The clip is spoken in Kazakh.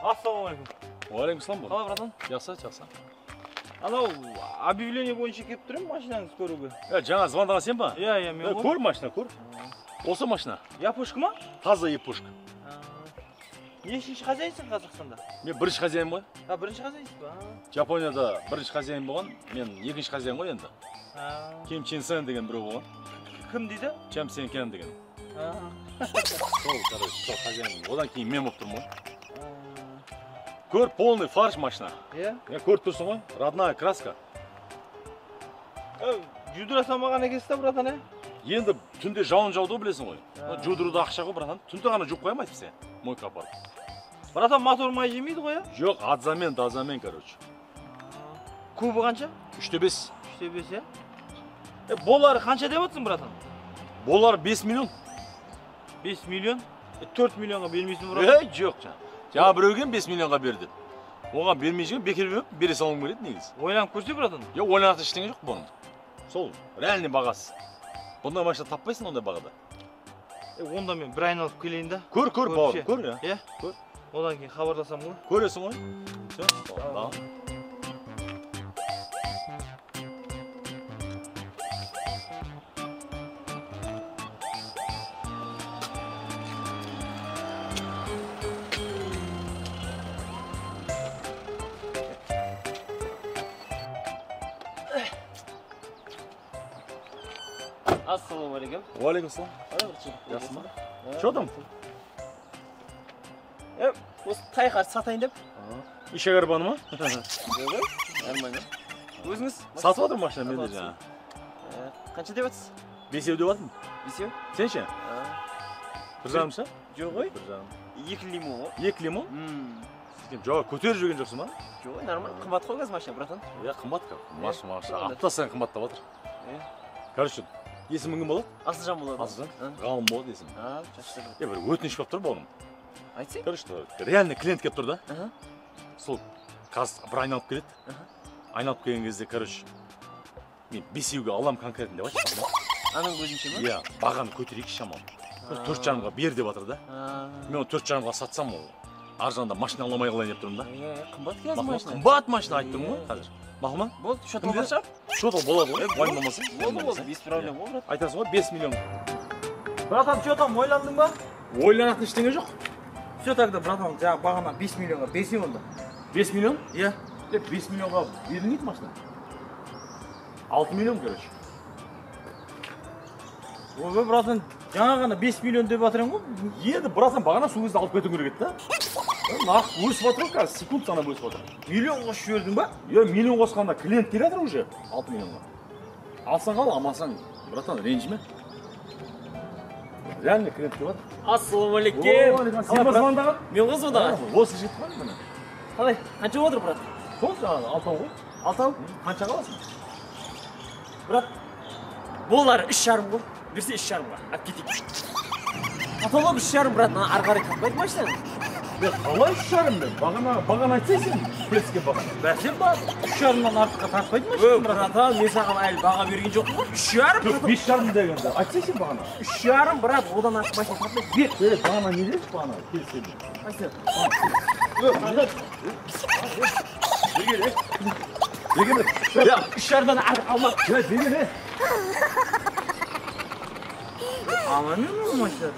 Ассалаумағалейкум. Уағалейкум. Қалай, братан? Жақсы, жақсы. Анау объявление бойынша келіп тұрмын машинаңызды көруге. Жаңа звондаған сен ба? Иә, иә, мен ғой. Көр машина, көр. Осы машина. Япошка ма? Таза япошка. Нешінші хозяинсың Қазақстанда? Мен бірінші хозяин ғой. А, бірінші хозяинсың ба? Жапонияда бірінші хозяин болған, мен екінші хозяин ғой енді. Ким Чен Сен деген біреу болған. Кім дейді? Чем Сен Кен деген. Сол, короче, сол хозяин. Одан кейін мен болып тұрмын ғой. Көр, полный фарш машина. Иә? Иә, көріп тұрсың ғой, родная краска. Жудыра салмаған екенсіз да, братан, ә? Енді түнде жауын жауды ғой, білесің ғой. Жудыруда ақша ғой, братан. Түнде ғана жуып қоямын әйтпесе. Мойка апарып. Братан, мотор май жемейді ғой, ә? Жоқ, отзамен, дозамен, короче. Кубы қанша? 3,5. 3,5, иә? Болары қанша деп отырсың, братан? Болары 5 миллион. 5 миллион? 4 миллионға бермейсің, братан? Ей, жоқ, жаңа. Жаңа біреуге 5 миллионға бер деп. Оған бермей жүрген, бекер беріп, бере салуым керек негізі. Ойланып көрсе, братан? Жоқ, ойланатын ештеңе жоқ бұның. Сол, реальный бағасы. Бұндай машина таппайсың ондай бағада. Онда мен бір айналып келейін да. Көр, көр, бауырым, көр, иә. Көр. Одан кейін хабарласам ғой. Көресің ғой. Все, да. Ассалаумағалейкум. Уағалейкум. Жақсы ма? Че там? Осы тайқарды сатайын деп. Ишак арбаны ма? Жоқ, нормально. Өзіңіз? Сатып жатырмын машина мен де жаңа. Қанша деп жатсыз? 5 деп жатырмын. 5? Сен ше? 1,5 ше? Жоқ ғой. 1,5. 2 лимон ғой. 2 лимон? Жоқ, көтеріп жүрген жоқсың ба? Жоқ, нормально. Қымбат қой қазір машина, братан. Иә, қымбат. Машина, апта сайын қымбаттап жатыр. Короче, есімің кім болады? Асылжан болады. Асылжан? Ғалым болады есімі. Жақсы. Бір өтініш болып тұр бауырым. Айтсай. Короче, реальный клиент келіп тұр да. Сол қазір бір айналып келеді. Айналып келген кезде, короче, мен 5-ге алам конкретно деп айтшы. Аның көзінше ма? Иә, бағаны көтерейікші шамалы. 4,5-ға бер деп жатыр да. Мен оны 4,5-ға сатсам, ол ар жағында машина ала алмай қалайын деп тұрмын да. Қымбат қазір машина. Қымбат машина айтып тұрмын ғой қазір. Мақұл ма? Болды, счет болған шығар? Счет болады ғой, уайымдамасаң. Болды, болды, без проблем ғой, брат. Айтасың ғой, 5 миллион. Братан, че там, ойландың ба? Ойланатын ештеңе жоқ. Все тогда, братан, жаңа бағана 5 миллионға берсең онда. 5 миллион? Иә. 5 миллионға берілмейді машина. 6 миллион, короче. Ойбай, братан, жаңа ғана 5 миллион деп жатыр едің ғой. Енді, братан, бағана сол кезде алып кету керек еді да. Нарық өсіп жатыр ғой қазір, секунд санап өсіп жатыр. Миллион қосып жібердің ба? Иә, миллион қосқанда клиент келе жатыр уже 6 миллионға. Алсаң ал, алмасаң, братан, ренжіме. Реально клиент келіп жатыр. Ассалаумағалейкум. Сен ба звондаған? Мен ғой звондаған. Осы жігіт қой міне. Қалай, қанша отыр, брат? Сол жаңағы 6 ғой. 6? Қанша қаласың? Брат, болары 3,5 ғой. Берсе 3,5-ға. Алып кетейік. Потолок 3,5, брат, мына ары қарай таппайды машинаны. Қалай 3,5 мен? Бағана айтсай сен, плеске бағана. Бәсе бар, 3,5-нан артыққа тартпайды машина, братан, мен саған әлі баға берген жоқпын ғой. 3,5, брат. 5,5 дегенде. Айтсай сен бағана. 3,5, брат, одан артық машина тартпайды. Бер. Бер, бағана не дедік бағана? Келіссең. Қайсы? Бергел, Бергел. 3,5-дан артық алма. Бергел, Алмаймын мен машина.